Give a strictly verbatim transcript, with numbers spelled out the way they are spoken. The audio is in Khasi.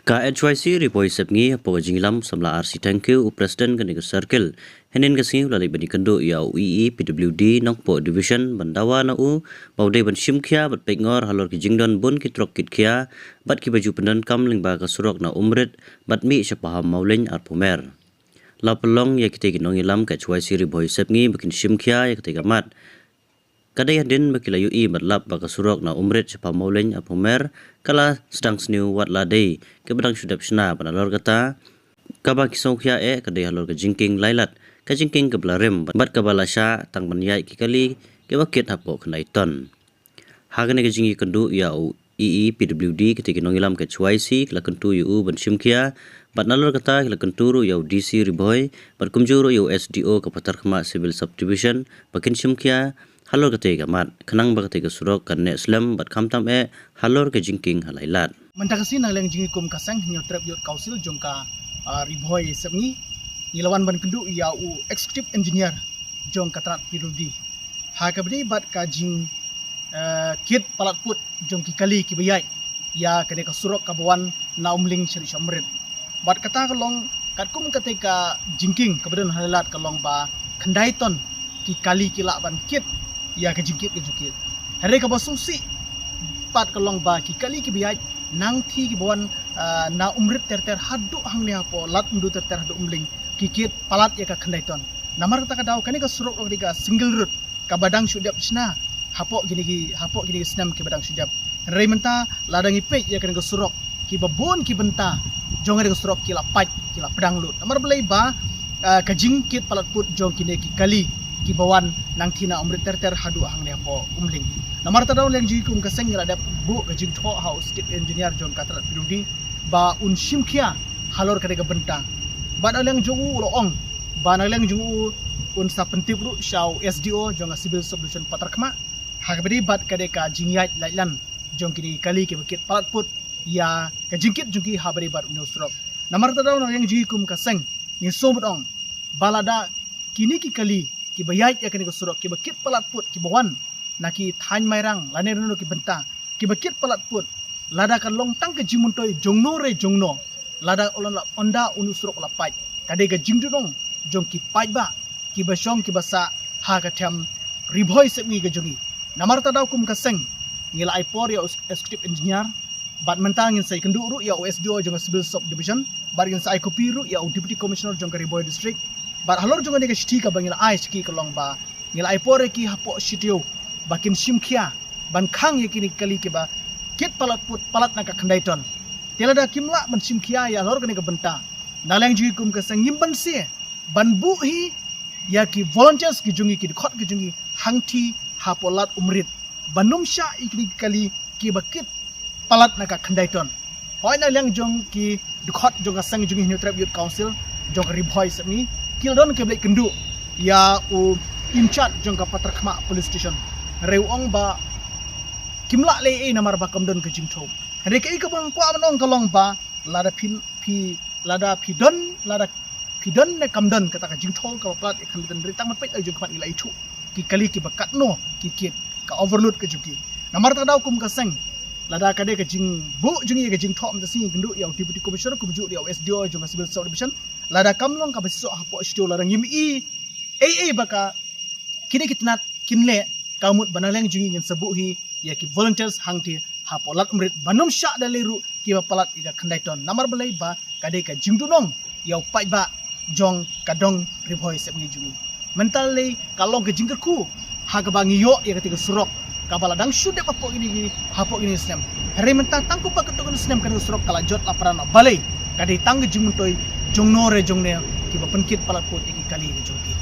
Ka H Y C Ri Bhoi Sepngi hapoh ka jingïalam u Samla R C Thangkhiew, u President kane ka circle, hynnin ka sngi u la leit ban ïakynduh ïa u E E P W D Nongpoh Division ban dawa na u ba u dei ban shim khia bad peit ngor halor ki jingdon bun ki trok kit khia bad kiba ju pyndonkam lyngba ka surok na Umrit bad mih sha Pahammawlein Arphumer. La pynlong ïa kitei ki nongïalam ka H Y C Ri Bhoi Sepngi ba kin shim khia ïa katei ka mat. Ka dei hadien ba ki la ïohi bad lap ba ka surok na Umrit sha Pahammawlein Arphumer ka la sdang sniew wat la dei kaba dang shu dep shna, bad halor kata kaba ki sngew khia eh ka dei halor ka jingkieng lai lad, ka jingkieng kaba la rim bad kaba la shah tang ban ïaid ki kali kiba kit hapoh khyndai ton. Ha kane ka jingïakynduh ïa u E E P W D, kitei ki nongïalam ka H Y C ki la kyntu ïa u ban shim khia, bad nalor kata ki la kyntu ruh ïa u D C Ri Bhoi bad kumjuh ruh ïa u S D O ka Patharkhmah Civil Subdivision ba kin shim khia halor katei ka mat, khnang ba katei ka surok kan neh slem bad khamtam eh halor ka jingkieng ha lai lad. Mynta ka sngi na liang jong ngi kum ka seng Hynñiewtrep Youth Council jong ka, ah, Ri Bhoi Sepngi, ngi la wan ban kynduh ïa u Executive Engineer jong ka tnat P W D ha kaba ïadei bad ka jing, eh, kit palat put jong ki kali kiba ïaid ïa kane ka surok kaba wan na Umling sha Umrit. Bad kata ka long katkum katei ka jingkieng kaba don ha lai lad ka long ba khyndai ton ki kali ki lah ban kit ïa ka jingkit ka jong ki. Hynrei kaba sngewsih pat ka long ba ki kali kiba ïaid nangthie kiba wan, ah, na Umrit ter ter haduh hangne hapoh Ladmyndu ter ter haduh Umling ki kit palat ïa ka khyndai ton. Namar kata ka daw kane ka surok ka dei ka single route kaba dang shu dep shna hapoh kine ki, hapoh kine ki snem kiba dang shu dep. Hynrei mynta lada ngi peit ïa kane ka surok, kiba bun ki bynta jong kane ka surok ki la pait, ki la pdang lut. Namar balei ba, ah, ka jingkit palat put jong kine ki kali kiba wan nangthie na Umrit ter ter haduh hangne hapoh Umling. Namar kata daw na liang jong ngi kum ka seng ngi la dep buh ka jingthoh ha u Chief Engineer jong ka tnat P W D ba un shim khia halor katei ka bynta. Bad na liang jong u u la ong ba na liang jong u un sa pyntip ruh sha u S D O jong ka Civil Subdivision Patharkhmah ha kaba ïadei bad katei ka jingïaid laitlan jong kine ki kali kiba kit palat put ïa ka jingkit jong ki ha kaba ïadei bad une u surok. Namar kata daw na liang jong ngi kum ka seng ngi sngew ban ong ba lada kine ki kali kiba ïaid ïa kane ka surok kiba kit palat put kiba wan na ki thaiñ Mairang lane na ki bynta kiba kit palat put, lada ka long tang ka jingmyntoi jongno re jongno, lada u la, ynda une u surok u la pait, ka dei ka jingdon ong jong ki paidbah kiba shong kiba sah ha ka them Ri Bhoi Sepngi ka jong ngi. Namar kata daw kum ka seng ngi la ai por ïa u Executive Engineer, bad mynta ngin sa ïakynduh ruh ïa u S D O jong ka Civil Subdivision, bad ngin sa ai copy ruh ïa u Deputy Commissioner jong ka Ri Bhoi District. Bad halor jong kane ka shithi kaba ngi la ai sha ki ka long ba ngi la ai por ïa ki hapoh shi taïew ba kin shim khia ban khang ïa kine ki kali kiba kit palat put palat na ka khyndai ton. Te lada kim lah ban shim khia ïa halor kane ka bynta, na liang jong ngi kum ka seng ngim banse ban buh hi ïa ki volunteers ki jong ngi, ki dkhot ki jong ngi hangthie hapoh Lad Umrit ban ym shah ïa kine ki kali kiba kit palat na ka khyndai ton. Hooid, na liang jong ki dkhot jong ka seng jong ngi Hynñiewtrep Youth Council jong ka Ri Bhoi Sepngi, ki la don kiba leit kynduh ïa u in charge jong ka Patharkhmah Police Station. Hynrei u ong ba kim lah leh ei ei namar ba kam don ka jingthoh. Hynrei kaei kaba nga kwah ban ong ka long ba lada phi, phi, lada phi don, lada phi don ne kam don kata ka jingthoh kaba palat ïa ka khyndai ton, hynrei tang ban peit la jong ka mat ngi la ithuh ki kali kiba katno ki kit, ka overload ka jong ki. Namar kata daw kum ka seng, lada ka dei ka jingbuh jong ngi ïa ka jingthoh mynta ka sngi, ngi kynduh ïa u Deputy Commissioner kumjuh ïa u S D O jong ka Civil Subdivision, lada kam long kaba shisha hapoh shi taïew lada ngim i ei ei ba ka kine ki tnat kin leh, ka mut ba na liang jong ngi ngin sa buh hi ïa ki volunteers hangthie hapoh Lad Umrit ban ym shah da lei ruh kiba palat ïa ka khyndai ton. Namar balei ba ka dei ka jingdon ong ïa u paidbah jong ka dong Ri Bhoi Sepngi jong ngi. Mynta lei ka long ka jingkyrkhu ha kaba ngi ïoh ïa katei ka surok kaba la dang shu dep hapoh kine ki, hapoh kine ki snem. Hynrei mynta tang kumba katto katne snem kane ka surok ka la jot la pran noh. Balei? Ka dei tang ka jingmyntoi jongno re jongne kiba pynkit palat put ïa ki kali ki jong ki.